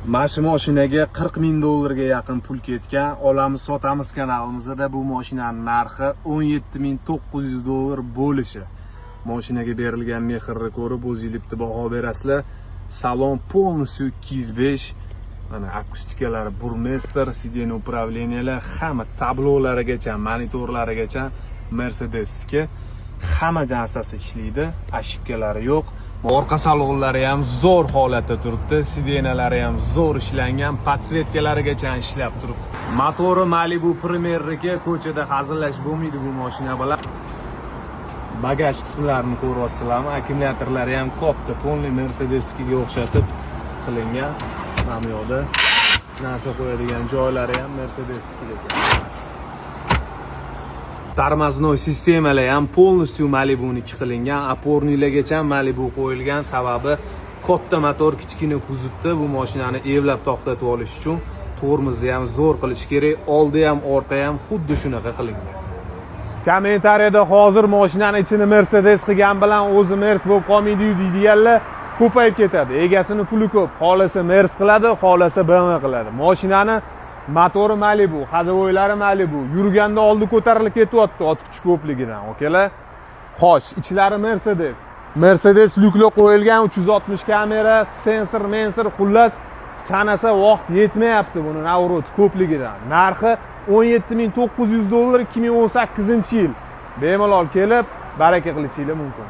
Mana shu mashinaga 40 ming dollarga yaqin pul ketgan. Olamiz, sotamiz kanalimizda bu mashinaning narxi 17 900 dollar bo'lishi. Mashinaga berilgan mehrni ko'rib, o'zingiz bitta baho berasizlar. Salon полностью 205. Mana akustikalari Burmester, сиденье управления lar, hamma tablolarigacha, monitorlarigacha Mercedesga, hamma narsasi ishlaydi, ошибка lari yo'q. Orqa salonlari ham zo'r holatda turibdi, сиденья lari ham zo'r ishlangan, подсветка larigacha ishlab turibdi. Motori Malibu Premier'niki, ko'chada hazillashib bo'lmaydi bu mashina bilan. Bagaj qismlarini ko'ryapsizlarmi? Akkumulyatorlari ham katta, полный Mercedesga o'xshatib qilingan. Mana bu yoqda narsa qo'yadigan joylari ham Mercedesnikidek. Тормозной sistemalar ham полностью Malibuniki qilingan, опорный largacha Malibu qo'yilgan, sababi katta motor kichkina kuzovda bu mashinani evlab to'xtatib olish uchun tormozni ham zo'r qilish kerak, oldi ham, orqa ham xuddi shunaqa qilingan. Kommentariyada hozir mashinani ichini Mercedes qilgan bilan o'zi Mers bo'lib qolmaydi deydiganlar ko'payib ketadi. Egasini puli ko'p, xohlasa Mers qiladi, xohlasa BMW qiladi. Mashinani motori Malibu, ходовой lari Malibu, yurganda oldi ko'tarilib ketyapti ot kuchi ko'pligidan, okalar. Xo'sh, ichlari Mercedes. Mercedes lyuklar qo'yilgan, 360 kamera, sensor, mensor, xullas sanasa vaqt yetmayapti buni наворот ko'pligidan. Narxi 17 900 dollar, 2018-yil. Bemalol kelib baraka qilishinglar mumkin.